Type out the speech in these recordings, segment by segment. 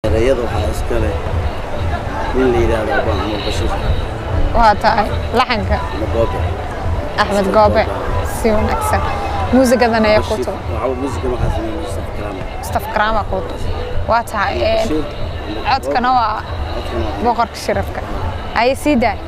Erayada waxaa iskale nin la yidhaahdo Abaan Cumar Bashiir. Waa tahay. Laxanka? Axmed Goobe. Axmed Goobe, si wanaagsan. Muusigadan ayaa ku Bashiir tuba? Waxaa muusigan waxaa sameeyey Mustafa Karaama. Mustafa Karaama kuu tuba. Waa tahay. Bashiir. Codkana waa codkana waa boqorka shirafka. Aye, sii daay.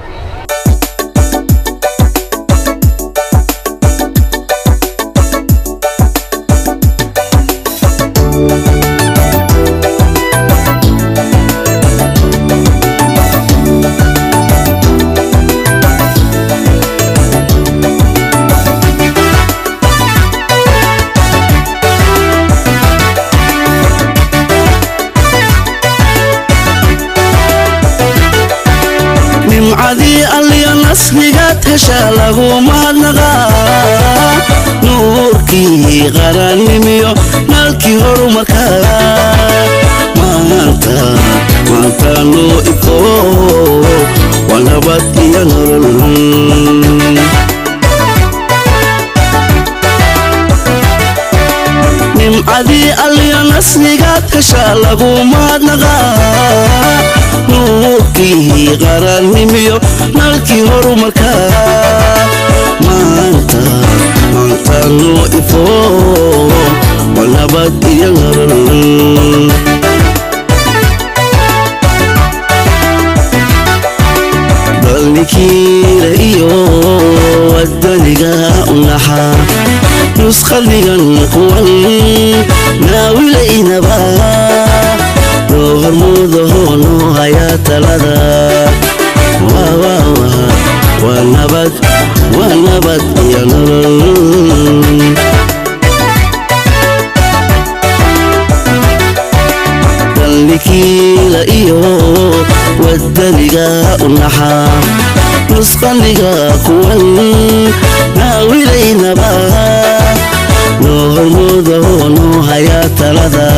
Nimcadii Alliyo nasrigaad heshaa lagu mahadnaqaa, nuurkii qarannimiyo nalkii horumarka maanta maanta noo ifo, waa nabad iyo nolol. Nimcadii Alliyo nasrigaad heshaa lagu mahadnaqaa, nuurkii qarannimiyo nalkii horumarka maanta maanta noo ifo, waa nabad iyo nolol. Dalnikiila iyo wadaniga unaxa nusqalnigan kuwan naawilaynaba noo hormuudaho noo hayaa talada. Waa nabad, waa nabad iyo nolol. Dalnikiila iyo wadaniga unaxa nusqaniga kuwan naawilaynaba noo hormuudaho noo hayaa talada.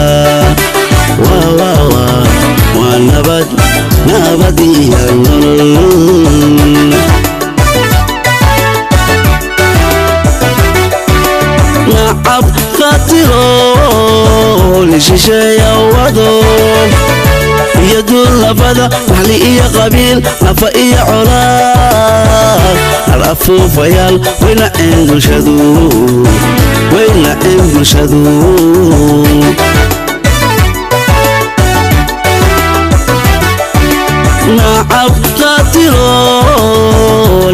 Waa nabad, nabad iyo nolol. Nacab khatiro lishisheeya wado iyo duullabada maxli iyo qabiil nafa iyo colaad hal afuufayaal waynaceen bulshadu, waynaceen bulshadu. Nacab khatiro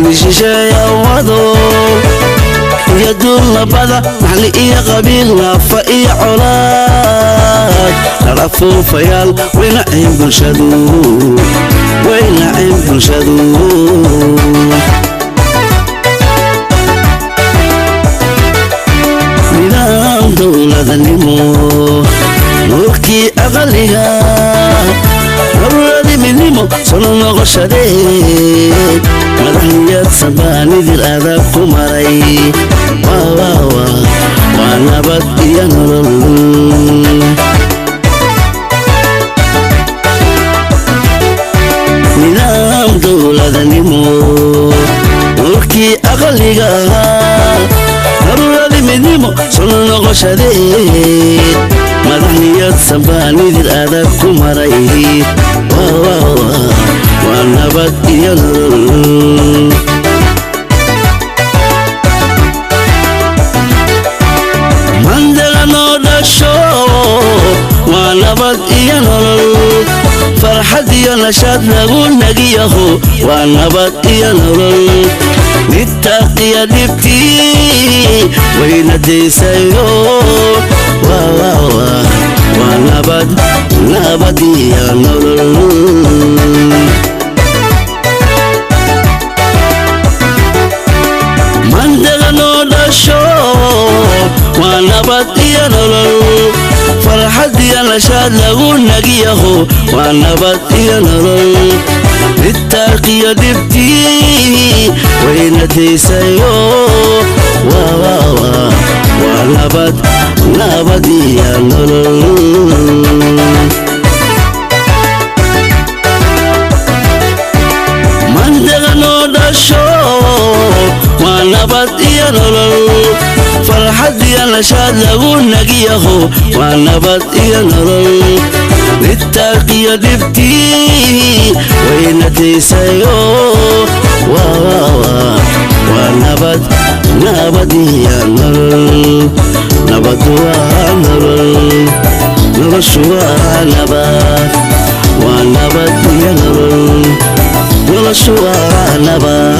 lishisheeya wado iyo duullabada maxli iyo qabiil nafa iyo colaad hal afuufayaal waynaceen bulshadu, waynaceen bulshadu. Nidaam dowladanimo, nuurkii aqaliga, daruuradii midnimo, sano noqoshadeed, madaxniyad sabaanidir adag ku maray. Waa nabad iyo nolol. Nidaam dowladanimo, nuurkii aqaliga, daruuradii midnimo, sano noqoshadeed, madaxniyad sabaanidir adag ku maray. Waa nabad iyo nolol. Mandela noo dhasho, waa nabad iyo nolol. Farxad iyo nashaad lagu nagiyaho, waa nabad iyo nolol. Nitaaqiya dhibtii wayna daysayo. Waa nabad, nabad iyo nolol. Mandela noo dhasho, waa nabad iyo nolol. Farxad iyo nashaad lagu nagiyaho, waa nabad iyo nolol. Nitaaqiyo dhibtii wayna daysayo. Waa nabad, nabad iyo nolol. Mandela noo dhasho, waa nabad iyo nolol. Farxad iyo nashaad lagu nagiyaho, waa nabad iyo nolol. Itaaqiyo dhibtii wayna taysayo, waa nabad, nabad iyo nolol. Nabadu waa nolol, noloshu waa nabad, waa nabad iyo nolol, noloshu waa nabad.